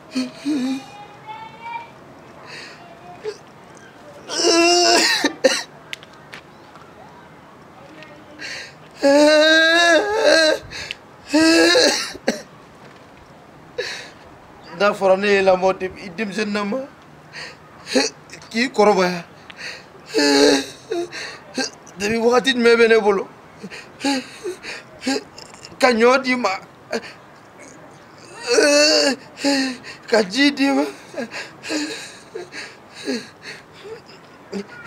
N'a fɔra ne ye lamɔ i denmisɛnnin ma k'i kɔrɔbaya depuis wagati jumɛn bɛ ne bolo ka ɲɔ d'i ma ka ji d'i ma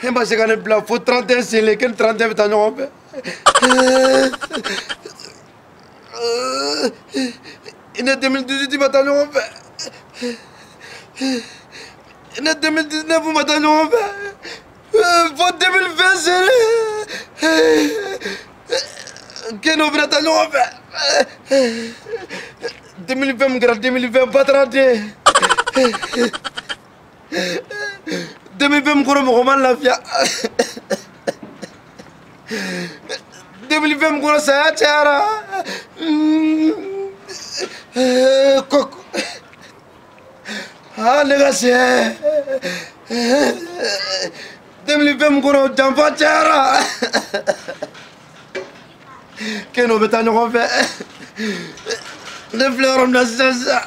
e ma se ka ne bila fo 31 selen ke ni 31 bɛ taa ɲɔgɔn fɛ i ne 2018 ma taa ɲɔgɔn fɛ i ne 2019 ma taa ɲɔgɔn fɛ fo 2020 selen ke n'o bɛna taa ɲɔgɔn fɛ 2020 min kɛra 2020 bataraden 2020 min kɔrɔ mɔgɔ ma lafiya 2020 min kɔrɔ saya cayara koko ah ne ka sɛ 2020 min kɔrɔ janfa cayara ke n'o bɛ taa ɲɔgɔn fɛ ne filɛ yɔrɔ min na sisan sisan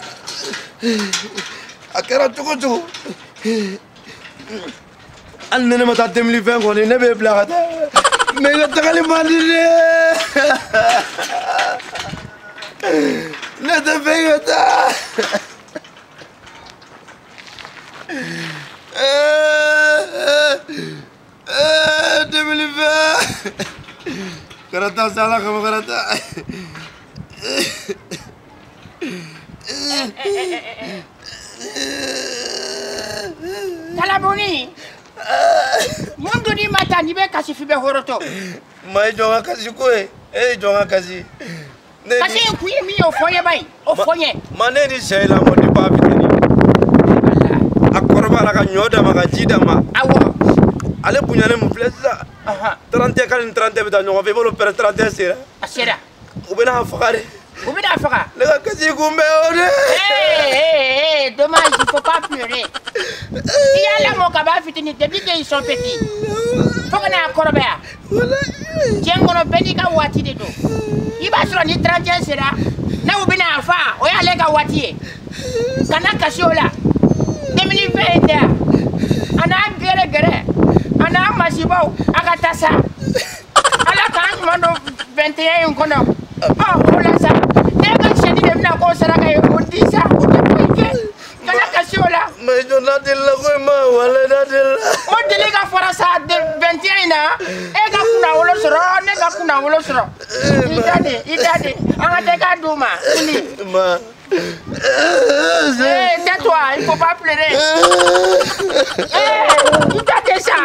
a kɛra cogo cogo hali ni ne ma taa 2020 kɔni ne b'e bila ka taa mais i ka tagali man di dɛ ne tɛ fɛ i ka taa 2020 kana taa sa ala kama kana taa. Talaboni mun dun n'i ma taa n'i bɛ kasi f'i bɛ hɔrɔtɔ. Ma e jɔ n ka kasi ko ye e ye jɔ n ka kasi. Kasi in kun ye min ye o fɔ n ye bayi o fɔ n ye. Ma ne ni sɛ in lamɔ depuis a fitinin. A kɔrɔbayara ka ɲɔ d'a ma ka ji d'a ma. Awɔ. Ale bonyalen mun filɛ sisan. 31 k'ale ni 31 bɛ taa ɲɔgɔn fɛ i b'a dɔn pɛrɛ 31 sera. A sera. U bɛna faga de. U bɛna faga. Ne ka kasi kun bɛ o de. Hey, dommage, il faut pas pleurer. I y'a lamɔ kab'a fitinin depuis qu'ils sont petits. Fo ka n'a kɔrɔbaya. Diɲɛ kɔnɔ bɛɛ n'i ka waati de don. I b'a sɔrɔ ni 31 sera n'aw bɛna a fa o y'ale ka waati ye. Kana kasi o la. 2020 in tɛ yan. A n'a gɛrɛ gɛrɛ a n'a masibaw a ka taa sa. Ala k'an ɲuman don 21 in kɔnɔ. Ɔ o la sa ne ka sɛni de bɛna k'o saraka ye o di sa o tɛ foyi kɛ kana kasi o la. Mais jɔ n'a delila ko in ma walayi n'a delila. O deli ka fɔra sa 21 in na e ka kunnawolo sɔrɔ ne ka kunnawolo sɔrɔ. I da de i da de an ka taa k'a d'u ma wuli. Ma. Eh, tais-toi, il faut pas pleurer. Eh, i da de sa.